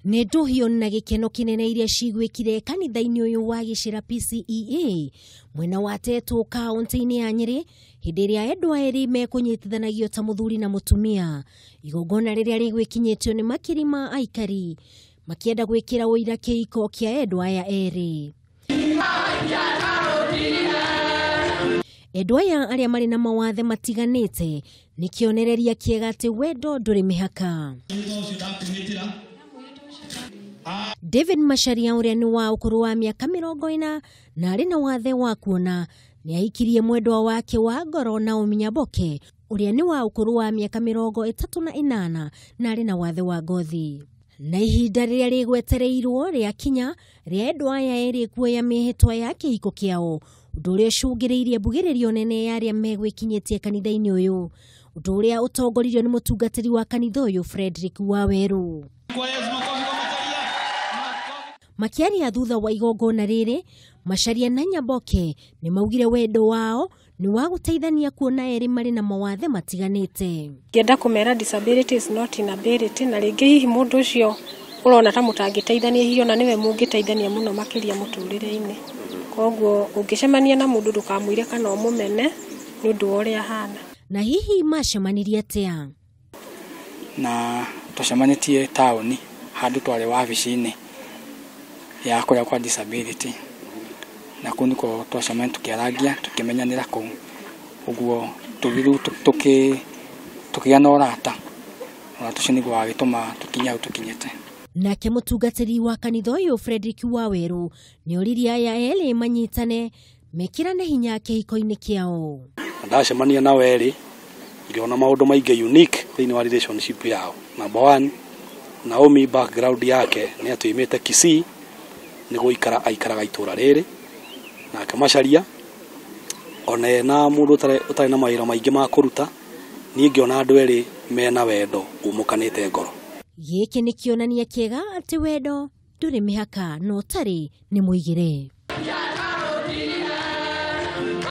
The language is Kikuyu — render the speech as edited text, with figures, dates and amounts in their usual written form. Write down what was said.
Nĩ ndũhio na gĩkeno kĩnene iria cigwĩkire kanitha-inĩ ũyũ wa Gĩcĩra PCEA mwena wa Tetu kaunti-inĩ ya Nyĩrĩ hĩndĩ ĩrĩa endwa erĩ mekũnyitithanagio ta mũthuri na mũtumia. Igongona rĩrĩa rĩgwĩkinyĩtio nĩ makiri ma aikari makĩenda gwĩkĩra ũira kĩhiko kĩa endwa aya erĩ. Endwa aya arĩa marĩ na mawathe matiganĩte nĩ kĩonereria kĩega atĩ wendo ndũrĩ mĩhaka. David Macharia ũrĩa nĩ wa ũkũrũ wa mĩaka 40 na arĩ na wathe wa kuona nĩ ahikirie mwendwa wake wa ngoro Naomi Nyaboke ũrĩa nĩ wa ũkũrũ wa mĩaka 38 na arĩ na wathe wa ngothi. Na ihinda rĩrĩa rĩgwetereirwo rĩakinya rĩa endwa aya erĩ kuoya mĩhĩtwa ya kĩhiko kĩao, ũndũ ũrĩa ũcũngĩrĩirie mbugĩrĩrio nene ya arĩa megwĩkinyĩtie kanitha-inĩ ũyũ, ũndũ ũrĩa ũtongoririo nĩ mũtungatĩri wa kanitha ũyũ Frederick Waweru. Makĩaria thutha wa igongona rĩrĩ, Macharia na Nyaboke nĩ maugire wendo wao nĩ wa gũteithania kuona erĩ marĩ na mawathe matiganĩte. Ngĩenda kũmera disability is not inability, na rĩngĩ hihi mũndũ ũcio ũrona ta mũtangĩteithania hihi ona nĩwe mũngĩteithania mũno makĩria mũtũrĩre-inĩ. Koguo ũngĩcemania na mũndũ ndũkamwĩre kana ũmũmene nĩ ũndũ wa ũrĩa ahana. Na hihi macemanirie atĩa? Na twacemanĩtie taũni handũ twarĩ wabici-inĩ ya kũrĩa kwa disability, na kũu nĩkuo twacemania tũkĩarangia tũkĩmenyanĩra kũu, ũguo tũkĩgĩa na ũrata. Ũrata ũcio nĩguo wagĩtũma tũkinye hau tũkinyĩte. Nake mũtungatĩri wa kanitha ũyũ Frederick Waweru nĩ oririe aya erĩ manyitane mekĩrane hinya kĩhiko-inĩ kĩao. Ndacemania nao erĩ ngĩona maũndũ maingĩ unique thĩinĩ wa relationship yao. Number one, Naomi background yake nĩ atĩ oimĩte Kisii nĩ gũikara aikaraga itũra rĩrĩ, nake Macharia ona ena mũndũ ũtarĩ na mawĩra maingĩ ma kũruta, niĩ ngĩona andũ erĩ mena wendo umũkanĩte ngoro. Gĩkĩ nĩ kĩonania kĩega atĩ wendo ndũrĩ mĩhaka na ũtarĩ nĩ mũigĩre.